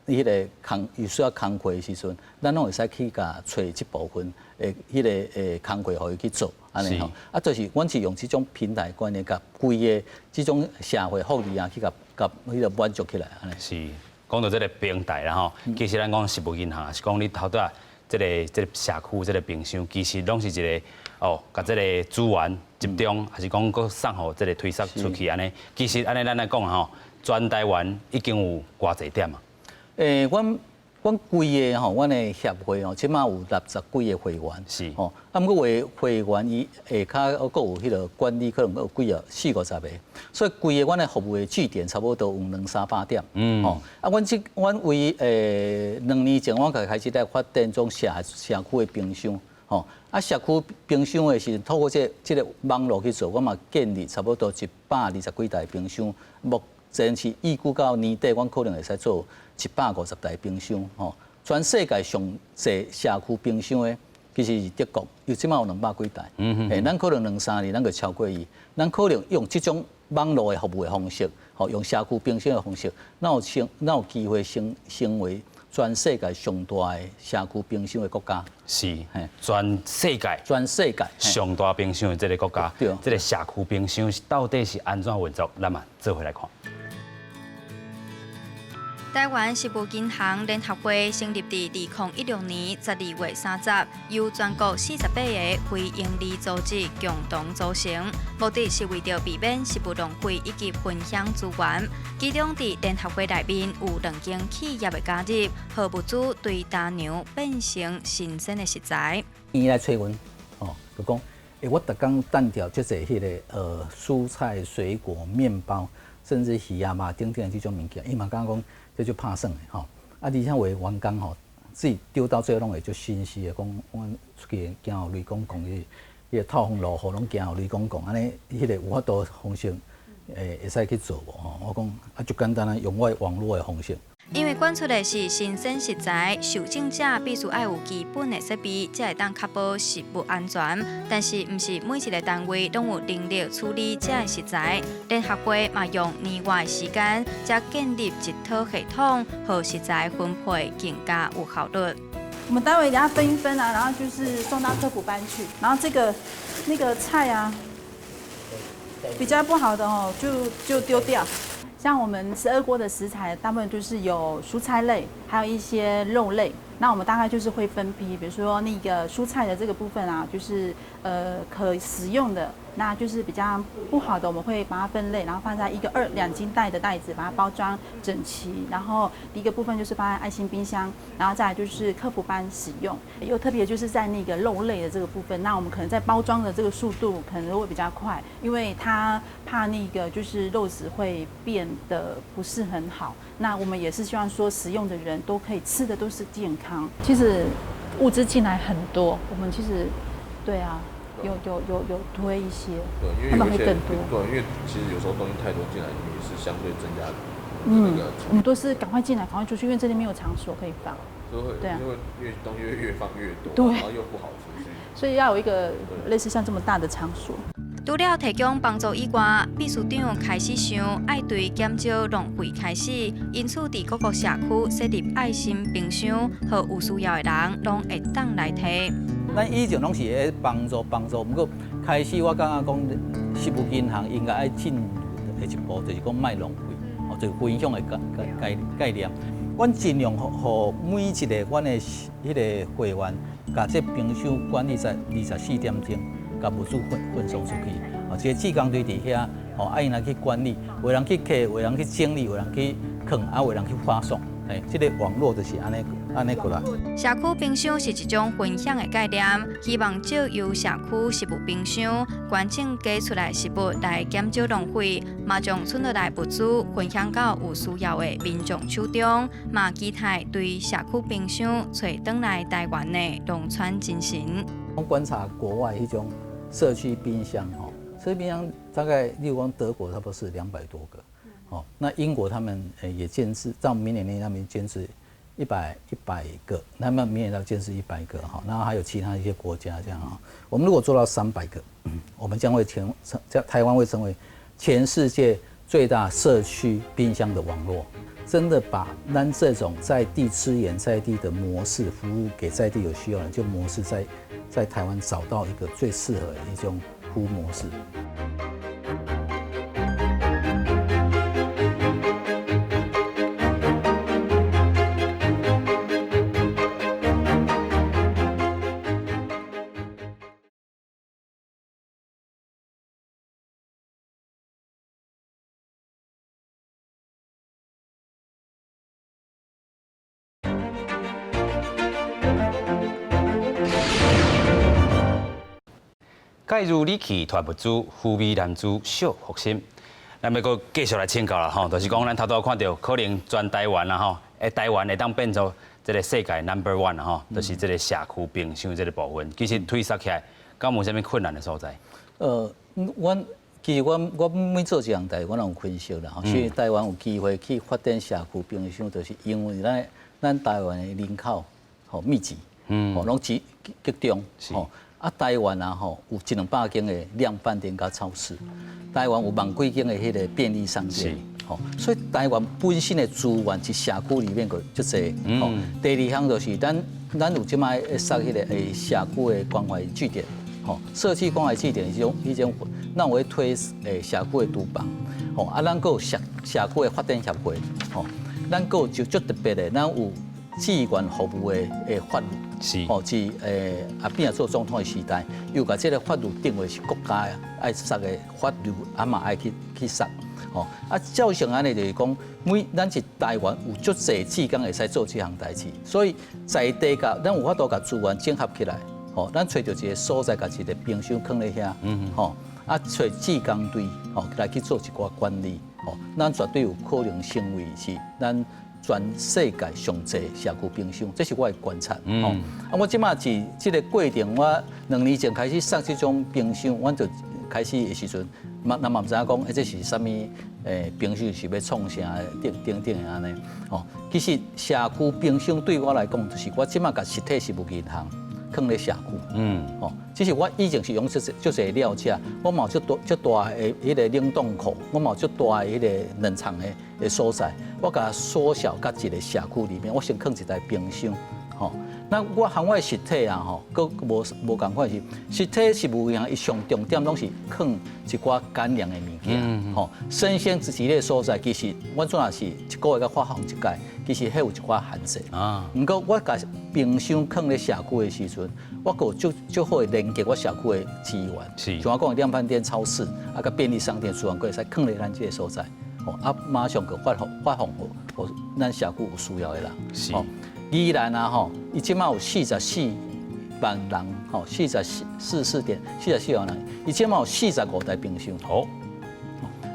彼個工有需要工課的時陣，咱攏會使去共揣這部分的彼個工課，予伊去做，按呢吼。啊，就是阮是用這種平台觀念，共規个這種社會福利啊，去共共彼個滿足起來，按呢。是，講著這個平台啦吼，其實咱講食物銀行，是講你頭拄仔這個社區這個冰箱，其實攏是一個哦，共這個資源集中，抑是講閣送予這個推捒出去按呢。其實按呢咱來講吼，全台灣已經有偌濟點啊？欸，阮規个吼，阮的協會吼，這馬有60幾个會員，吼，啊，毋過會會員伊下跤閣有彼個管理，可能閣有幾啊四五十个，所以規個阮的服務的據點差不多有兩三百點，吼，啊，阮為2年前，阮就開始咧發展種社區的冰箱，吼，啊，社區冰箱的時陣，透過這個網路去做，我嘛建立差不多120幾台冰箱，目前是預估到年底，阮可能會使做150台冰箱，吼！全世界上濟社區冰箱的，其實是德國，伊這馬有200幾台。欸，咱可能兩三年，咱就超過伊。咱可能用這種網路的服務的方式，吼，用社區冰箱的方式，咱有機會成為全世界上大的社區冰箱的國家。是，全世界，全世界上大冰箱的這個國家，這個社區冰箱到底是按怎運作？咱嘛做伙來看。台灣食物銀行聯合會成立佇2016年12月30，由全國48个非營利組織共同組成，目的是為著避免食物浪費以及分享資源。其中佇聯合會內面有兩間企業的加入，予物資對單糧變成新鮮的食材。伊來揣阮，哦，就講，欸，我逐工單調這濟彼个蔬菜、水果、麵包，甚至魚啊、肉等等這種物件，伊嘛感覺講這足拍算的吼。啊，而且有的員工吼，自己丟到最後攏會足心虛的，講阮出去驚予雷公公彼彼个透風落雨攏驚予雷公公，按呢彼个有法度方式會使去做無吼？我講啊，足簡單啊，用我的網路的方式。因為捐出的是新鮮食材，受贈者必須愛有基本的設備，才會當確保食物安全。但是，毋是每一个單位攏有能力處理這个食材。聯合會嘛用年外的時間，才建立一套系統，予食材分配更加有效率。我們待會給它分一分啊，然後就是送到課輔班去。然後這個那個菜啊，比較不好的哦，就丟掉。像我們12鍋的食材，大部分就是有蔬菜類，還有一些肉類。那我們大概就是會分批，比如說那個蔬菜的這個部分啊，就是可食用的，那就是比較不好的，我們會把它分類，然後放在一個2斤袋的袋子，把它包裝整齊。然後第一個部分就是放在愛心冰箱，然後再來就是課輔班使用。又特別就是在那個肉類的這個部分，那我們可能在包裝的這個速度可能會比較快，因為它怕那個就是肉質會變得不是很好。那我們也是希望說食用的人都可以吃的都是健康。其實物資進來很多，我們其實對啊，有推一些，對，因為他們會更多。對，因為其實有時候東西太多進來，也是相對增加那個。我們都是趕快進來，趕快出去，因為這裡沒有場所可以放。對啊，因為越東西越放越多，對，然後又不好出去，所以要有一個類似像這麼大的場所。除了提供幫助以外，秘書長開始想愛對減少浪費開始，因此佇各個社區設立愛心冰箱，予有需要的人攏會當來提。咱以前攏是咧幫助幫助，毋過開始我感覺講，食物銀行應該愛進入的一步，就是講莫浪費，哦，就是分享的概念。阮盡量予每一个阮的彼个會員，共這冰箱管理在24點鐘。共物資分送出去，哦，這個志工隊佇遐，哦，啊𪜶來去管理，有人去提，有人去整理，有人去囥，啊，有人去發送，嘿，這个網路就是按呢按呢過來。社區冰箱是一種分享的概念，希望藉由社區食物冰箱捐贈加出來食物來減少浪費，嘛將剩落來物資分享到有需要的民眾手中，嘛期待對社區冰箱揣轉來台灣的農村精神。我觀察國外彼種社區冰箱，吼，社區冰箱大概，例如講德國差不多是200多個，哦，那英國他們也建置，到明年呢，他們建置一百個，他們明年要建置100個，哈，然後還有其他一些國家這樣哈。我們如果做到300個，我們將會全成，台灣會成為全世界最大社區冰箱的網絡。真的把咱這種在地資源在地的模式，服務給在地有需要的人，就模式在台灣找到一個最適合的一種服務模式。介如你去拖物資，孚美男子惜福心。咱欲閣繼續來請教啦吼，就是講咱頭拄看著，可能全台灣啦吼，台灣會當變做這个世界 number one 啦吼，就是這个社區冰箱這个部分。其實推捒起來，敢有啥物困難的所在？阮其實我每做一項代誌，我攏有分析啦吼。所以台灣有機會去發展社區冰箱，就是因為咱台灣的人口吼密集，吼攏集中，吼。啊，台灣啊吼，有一兩百間的量販店佮超市，台灣有萬幾間的彼个便利商店，吼，所以台灣本身的資源佇社區裡面閣足濟，吼。第二項就是咱有這擺設彼个社區的關懷據點，吼，社區關懷據點彼種，咱有咧推社區的廚房，吼，啊，咱閣有社區的發展協會，吼，咱閣有就足特別的，咱有志願服務的法律。吼，是阿扁做總統的時代，又共這个法律定為是國家愛設的法律，啊嘛愛去設。吼，啊，照成按呢就是講，每咱是台灣有足濟志工會使做這項代誌，所以在地共咱有法度共資源整合起來，吼，咱揣著一个所在，共一个冰箱囥咧遐，吼，啊，揣志工隊，吼，來去做一寡管理，吼，咱絕對有可能成為是咱全世界上濟社區冰箱，這是我的觀察。吼，啊，我這馬是這个過程，我2年前開始送這種冰箱，阮就開始的時陣，嘛，咱嘛毋知影講，這是啥物冰箱是欲創啥等等等的按呢。吼，其實社區冰箱對我來講，就是我這馬共實體食物銀行囥咧社區。吼，只是我以前是用這足濟料車，我嘛有足大足大的彼个冷凍庫，我嘛有足大的彼个冷藏的所在，我共縮小佮一个社區裡面，我先囥一台冰箱，吼。那我和我的實體啊，吼，閣無仝款是實體食物銀行，伊上重點攏是囥一寡乾糧的物件，吼，生鮮這一個所在，其實阮陣也是一個月共發放一擺，其實彼有一寡限制。毋過我共冰箱囥咧社區的時陣，我閣有足足好的連結我社區的資源，像我講的量販店、超市啊，佮便利商店資源，閣會使囥咧咱這个所在，吼，啊，馬上閣發放予咱社區有需要的人。宜蘭啊，吼，伊這馬有44萬人，吼，四十四四四點四十四萬人，伊這馬有45台冰箱。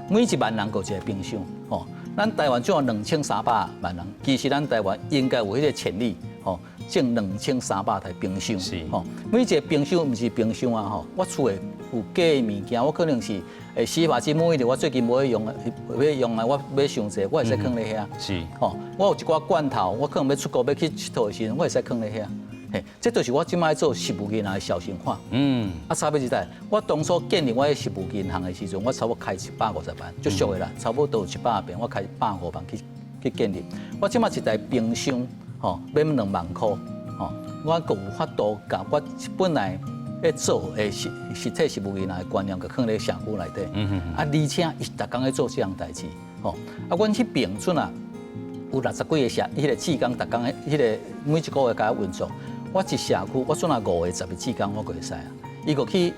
每1萬人閣一个冰箱，吼，咱台灣只有2300萬人，其實咱台灣應該有彼个潛力，吼，種2300台冰箱。吼，每一个冰箱毋是冰箱啊，吼，我厝內有假的物件，我可能是洗髮精、沐浴露，我最近無咧用，欲用啊，我買傷濟，我會使囥咧遐。吼，我有一寡罐頭，我可能欲出國欲去𨑨迌的時陣，我會使囥咧遐。嘿，這就是我這擺做食物銀行的小型化。啊，差別是在，我當初建立我的食物銀行的時陣，我差不多開150萬，足俗的啦，差不多有100平，我開150萬去建立。我這擺一台冰箱，吼，欲2萬箍，吼，我閣有法度共我本來咧做的實體食物銀行的觀念，閣囥咧社區內底。啊，而且伊逐工咧做這項代誌，吼，啊，阮彼邊陣啊，有60幾个社，彼个志工，逐工彼个每一个月共運作。我一社區，我算啊五個、10個志工，我閣會使啊。伊閣去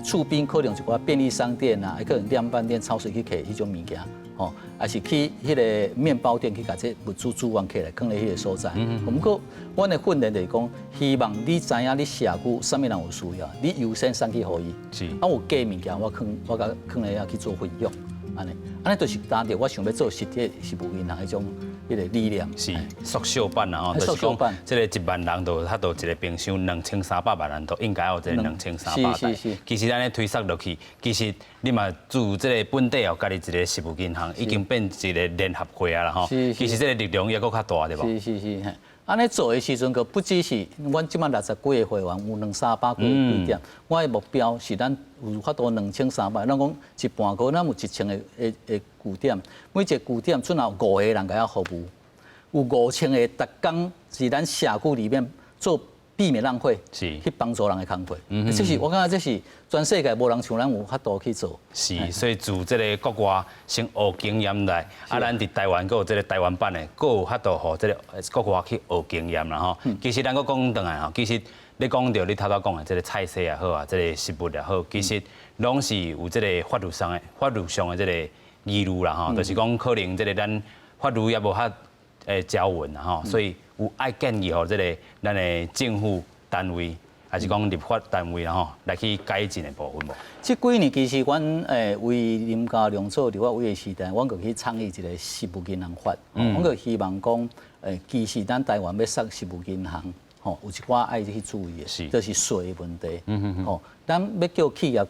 厝邊可能一寡便利商店啊，可能量販店、超市去摕彼種物件，吼，抑是去彼个麵包店去共這物資資源起來，囥咧彼个所在。毋過，阮的訓練就是講，希望你知影你社區啥物人有需要，你優先送去予伊。啊，有假物件，我囥我共囥咧遐去做分享，按呢，按呢就是達到我想欲做實體食物銀行彼種彼个理念。是縮小版啦吼，就是講這个1萬人就較多一个冰箱，2300萬人都應該有這个2300台。其實按呢推算落去，其實你嘛自這个本地哦，家己一个食物銀行已經變一个聯合會啊啦吼。其實這个力量也閣較大對無？是是是。按呢做的時陣，閣不只是阮這擺60幾个會員，有兩三百幾个據點。我的目標是咱有法度2300，咱講一半個，咱有1000个據點，每一个據點陣有五個人共遐服務，有5000個逐工是咱社區裡面做避免浪費，去幫助人的工課。這是我感覺這是全世界無人像咱有法度去做。是，所以自這个國外先學經驗來，啊，咱佇台灣閣有這个台灣版的，閣有法度予這个國外去學經驗啦吼。其實咱閣講轉來吼，其實你講著你頭拄講的這个菜色也好啊，這个食物也好，其實攏是有這个法律上的這个疑慮啦吼，就是講可能這个咱法律也無遐條文啦吼，所以有愛建議予這个咱的政府單位，抑是講立法單位啦吼，來去改進的部分無？這幾年其實阮為林佳龍做立法委的時代，阮閣去倡議一个食物銀行法，阮閣希望講其實咱台灣欲設食物銀行，吼，有一寡愛去注意的，就是稅的問題。吼，咱欲叫企業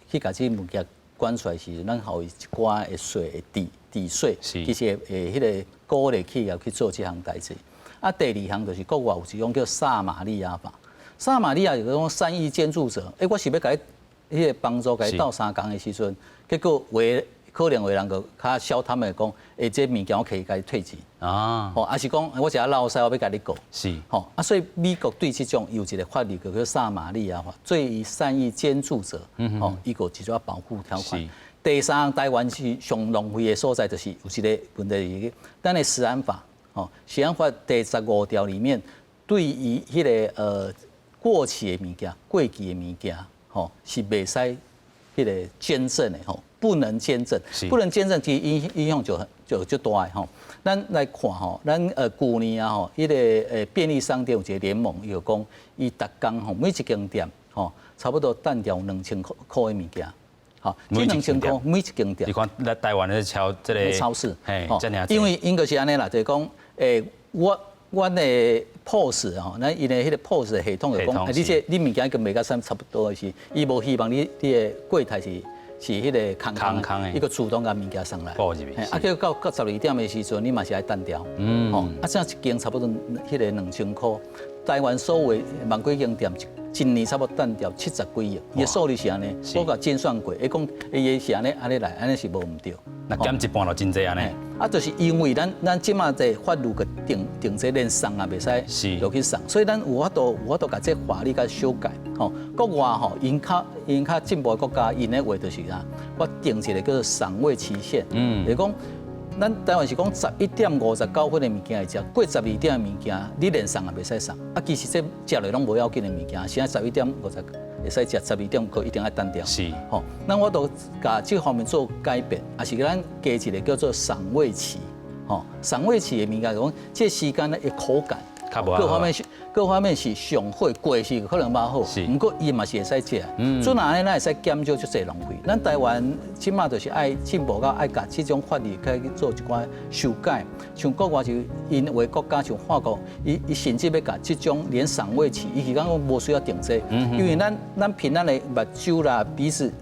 去共這物件管出來時，咱予伊一寡的稅的抵稅，其實會彼个鼓勵企業去做這項代誌。啊，第二項就是國外有一種叫撒瑪利亞法，撒瑪利亞就是講善意捐助者，欸，我是欲共彼个幫助共伊鬥相共的時陣，結果有可能有人就較小貪的講，欸，這物件我可以共伊退錢。吼，抑是講我一個老師，我欲共你告。吼，啊，所以美國對這種有一个法律叫做撒瑪利亞法，對於善意捐助者，吼，伊閣有一種保護條款。第三項，台灣是上浪費的所在，就是有一個問題是，咱的食安法，吼，食安法第15條裡面，對於彼個過期的物件、過期的物件，吼，是袂使彼個捐贈的，吼，不能捐贈，不能捐贈，其實影響就大的吼。咱來看吼，咱舊年啊吼，彼個便利商店有一個聯盟，伊就講，伊逐工吼每一間店吼，差不多擲掉2000塊的物件。吼，這兩千塊每一間店。你看，來台灣的超這个超市，嘿，因為應該是按呢啦，就是講，阮的 POS 吼，咱𪜶的彼個 POS 系統就講，你這你物件跟賣甲啥差不多的是，伊無希望你的櫃台是彼個空空的，伊閣自動共物件送來。啊，結果到12點的時陣，你嘛是愛擲掉。吼，啊，這樣一間差不多彼個兩千塊，台灣所有萬幾間店，一年差不多擲掉70幾億，伊的數字是按呢，我共精算過，伊講伊是按呢按呢來，按呢是無毋對。那減一半就真濟按呢。啊，就是因為咱這馬的法律個定這連送也袂使落去送，所以咱有法度共這法律共修改。吼，國外吼，𪜶較進步的國家，𪜶的話就是啥，我定一個叫做賞味期限。就是講，咱台灣是講11點59分的物件會食，過12點的物件，你連送也袂使送。啊，其實這食落攏無要緊的物件，現在十一點五十會使食，十二點閣一定愛擲掉。吼，那我都共這方面做改變，也是咱加一個叫做賞味期。吼，賞味期的物件講，這時間咧，口感。各方面是上好，過時可能無好，毋過伊嘛是會使食。做按呢，咱會使減少足濟浪費。咱台灣這馬就是愛進步到愛共這種法律去做一寡修改。像國外就𪜶有的國家像法國，伊甚至欲共這種連賞味期，伊是感覺無需要定這，因為咱憑咱的目睭啦、鼻子，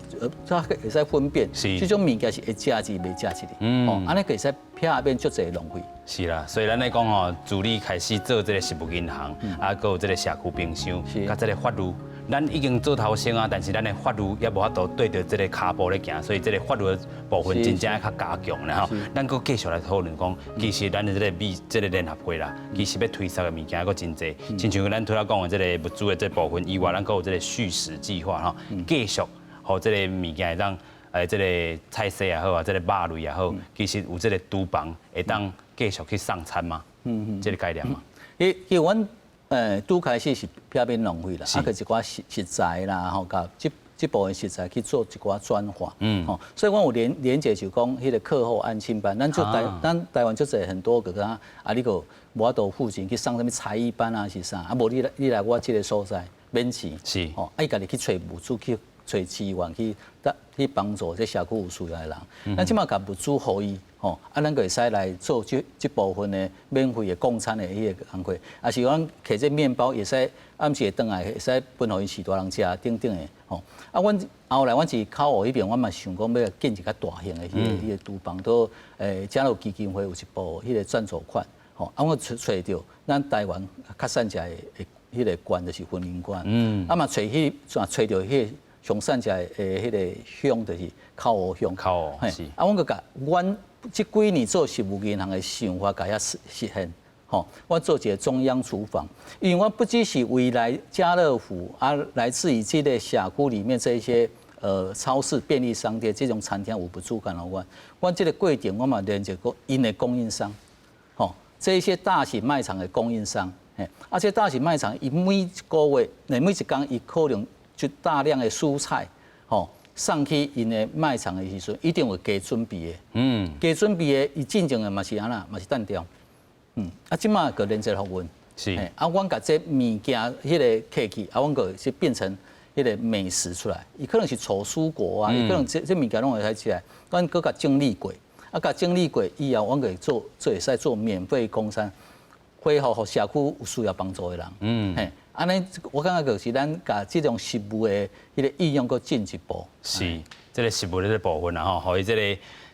才會使分辨，這種物件是會食是袂食的。哦，按呢會使避免足濟浪費。是啦，所以咱咧講吼，自你開始做這個食物銀行，啊，閣有這個社區冰箱，佮這個法律，咱已經做頭先啊，但是咱的法律也無法度對著這個跤步咧行，所以這個法律的部分真正愛較加強啦吼。咱閣繼續來討論講，其實咱的這個美這個聯合會啦，其實欲推銷的物件閣真濟，親像咱拄仔講的這個物資的這部分以外，咱閣有這個續食計劃吼，繼續予這個物件會當這個菜色也好啊，這個肉類也好，其實有這個廚房會當繼續去送餐嗎？這個概念嗎？因為阮拄開始是避免浪費啦，啊，閣一寡食材啦，吼，共這部分食材去做一寡轉化，吼，所以阮有連結就講彼個課後安親班，咱台灣足濟很多個啊，啊，你閣無法度付錢去上啥物才藝班啊是啥，啊，無你來我這個所在免錢，吼，啊，伊家己去揣物資去揣資源去幫助這社區有需要的人。咱這馬共物資予伊，吼，啊，咱閣會使來做這部分的免費的供餐的彼个工課，啊是講提這麵包會使暗時會轉來，會使分予𪜶序大人食等等的，吼。啊，阮後來阮是口湖彼邊，阮嘛想講欲建一個大型的彼個廚房，都嘉樂基金會有一部彼個贊助款，吼，啊，我揣著咱台灣較善食的彼個縣就是雲林縣，啊嘛揣著彼個上善食的彼個鄉就是口湖鄉，口湖是。啊，阮閣共阮這幾年做食物銀行的想法，共遐實現，吼，我做一個中央廚房，因為我不只是為來家樂福啊，來自於這個社區裡面這些超市、便利商店這種餐廳有不足感的我，阮這個過程我嘛連接過𪜶的供應商，吼，這些大型賣場的供應商，嘿，啊，這大型賣場伊每一個月、每一工伊可能就大量的蔬菜，吼，送去𪜶的賣場的時陣，一定會加準備的。加準備的，伊進前的嘛是按怎，嘛是擲掉。啊，這馬閣連接予阮。啊，阮共這物件彼個客去，啊，阮閣是變成彼個美食出來。伊可能是炒蔬果啊，伊可能這物件攏會使起來。阮閣共整理過，啊，共整理過以後，阮閣會使做免費供餐，恢復予社區有需要幫助的人。嘿，按呢，我感覺就是咱共這種食物的彼個應用閣進一步。是，這個食物的這個部分啦吼，予伊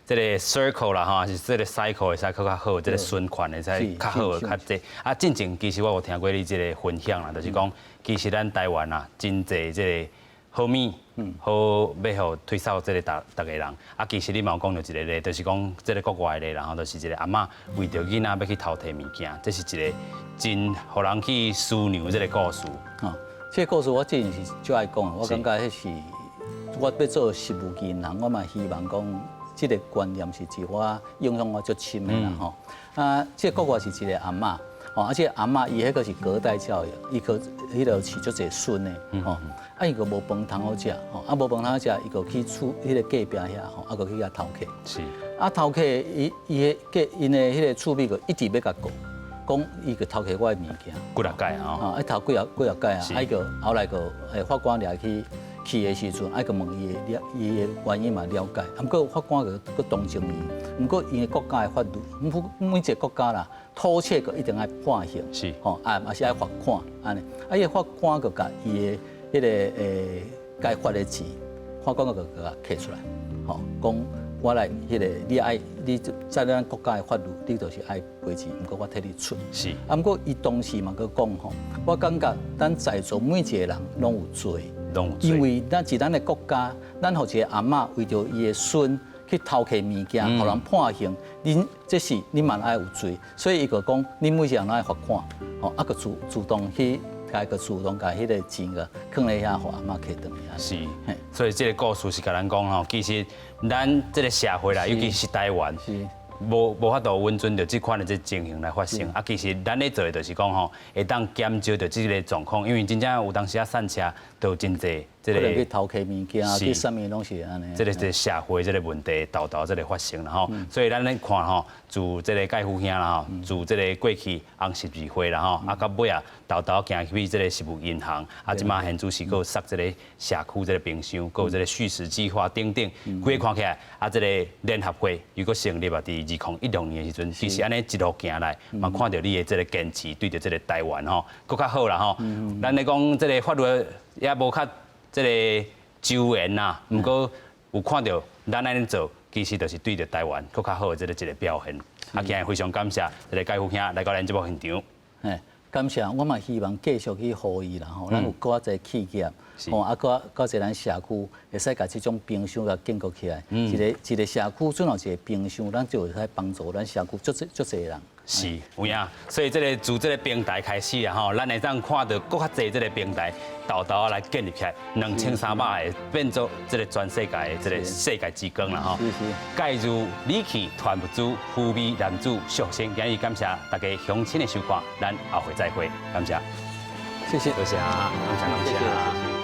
這個 circle 啦吼，是這個 cycle 會使閣較好，這個循環會使較好較濟。啊，進前其實我有聽過你這個分享啦，就是講其實咱台灣啊，真濟這個好物，好欲予推銷這個逐逐个人。啊，其實你嘛有講著一個例，就是講這個國外的例，然後就是一個阿嬤為著囡仔欲去偷提物件，這是一個真予人去思量這個故事。啊，這個故事我之前是足愛講的，我感覺彼是我欲做食物銀行，我嘛希望講，這個觀念是一我影響我足深的啦吼。啊，這個國外是一個阿嬤，吼，啊，這個阿嬤伊彼個是隔代教養，伊閣彼個飼足濟孫的，吼，啊，伊閣無飯通好食，吼，啊，無飯通好食，伊就去厝彼個隔壁遐，吼，啊，閣去遐偷挃。啊，偷挃伊伊的隔𪜶的彼個厝邊閣一直欲共告，講伊閣偷挃我的物件。幾若擺吼。啊，伊偷幾啊幾若擺啊，啊，伊閣後來閣法官掠去去的時陣，愛閣問伊的，伊的原因嘛了解，啊，毋過法官閣閣同情伊，毋過𪜶的國家的法律，每一個國家啦，偷竊閣一定愛判刑，吼，啊，嘛是愛罰款，按呢，啊，伊个法官閣共伊的彼個該罰的錢，法官閣共提出來，吼，講我來彼個你愛你在咱國家的法律，你就是愛賠錢，毋過我替你出。啊，毋過伊當時嘛閣講吼，我感覺咱在座每一個人攏有罪。因為咱是咱的國家，咱予一個阿嬤為著伊的孫去偷挃物件，予人判刑，恁這是恁嘛愛有罪，所以伊就講，恁每一個人攏愛罰款，吼，啊，閣主主動去，共閣主動共彼個錢閣囥咧遐，予阿嬤挃轉去。是，所以這個故事是共咱講吼，其實咱這個社會啦，尤其是台灣。無法度允准著這款的這情形來發生。啊，其實咱咧做的就是講吼，會當減少著這個狀況，因為真正有當時仔散車都有真濟這個去偷挃物件，去啥物攏是按呢。這個這社會這個問題沓沓這個發生啦吼，所以咱咧看吼，自這個蓋夫兄啦吼，自這個過去紅十字會啦吼，啊到尾啊，沓沓行入去這個食物銀行，啊，這馬現主是閣設這個社區這個冰箱，閣有這個續食計劃等等，規個看起來，啊，這個聯合會如果成立啊，佇2016年的時陣，其實按呢一路行來，嘛看著你的這個堅持，對著這個台灣吼，閣較好啦吼。咱咧講這個法律也無較這個周延啦，毋過有看著咱按呢做，其實就是對著台灣閣較好的這個一個表現。啊，今日非常感謝這個蓋夫兄來到咱節目現場。嘿，感謝，我嘛希望繼續去呼籲啦吼，咱有閣較濟企業，吼啊，閣較濟咱社區會使共這種冰箱共建構起來。一個一個社區總有一個冰箱，咱就會使幫助咱社區足濟足濟人。是，有影。所以這個自這個平台開始啊，吼，咱會當看著閣較濟這個平台，沓沓來建立起來，2300個變做這個全世界的這個世界之光啦，吼。蓋如李氣團物資，孚美男子壽星，今日感謝大家鄉親的收看，咱後回再會，感謝。謝謝，多謝，感謝感謝。